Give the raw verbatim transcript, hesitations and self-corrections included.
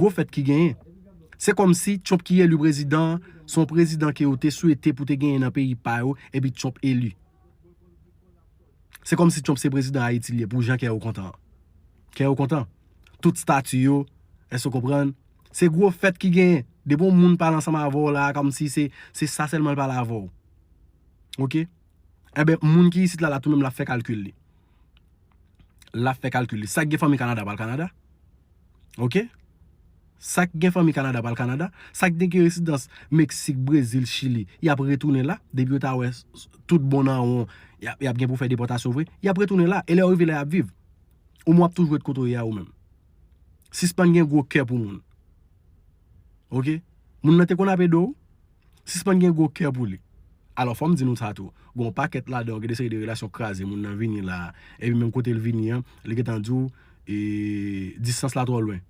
Gwo fèt ki genyen. Se kòmsi Trump ki eli prezidan, se yon prezidan ke yo te swete pou te genyen nan peyi pa yo, epi Trump eli. Se kòmsi Trump se prezidan Ayiti li ye pou jan kè yo kontan. Kè yo kontan. Tout stati yo, èske w konprann? Se gwo fèt ki genyen. Depi yon moun pale ansanm avè w la, kòmsi se, se sa sèlman l pale avè w. Oke? Enben, moun ki isit la, la tou menm l ap fè kalkil li. L ap fè kalkil li. Sa k gen fanmi Kanada pral Kanada. Oke? Sa k gen fanmi Kanada pral Kanada. Sa k gen rezidans Meksik, Brezil, Chili, y ap retounen la. Depi yo ta wè s- s- tout bon nan won, y ap, y ap gen pou fè depòtasyon vre. Y ap retounen la. E lè yo rive la, y ap viv. Omwen w ap toujou ret kote w ye a ou menm. Sispann gen gwo kè pou moun. Oke? Moun nan te konn ap ede w. Sispann gen gwo kè pou li. Alò, fò m di nou sa tou. Gon pakèt ladan yo, gen de seri de relasyon kraze, moun nan vini la. Epi menm kote l vini an, li gentan di w, e, distans la twò lwen.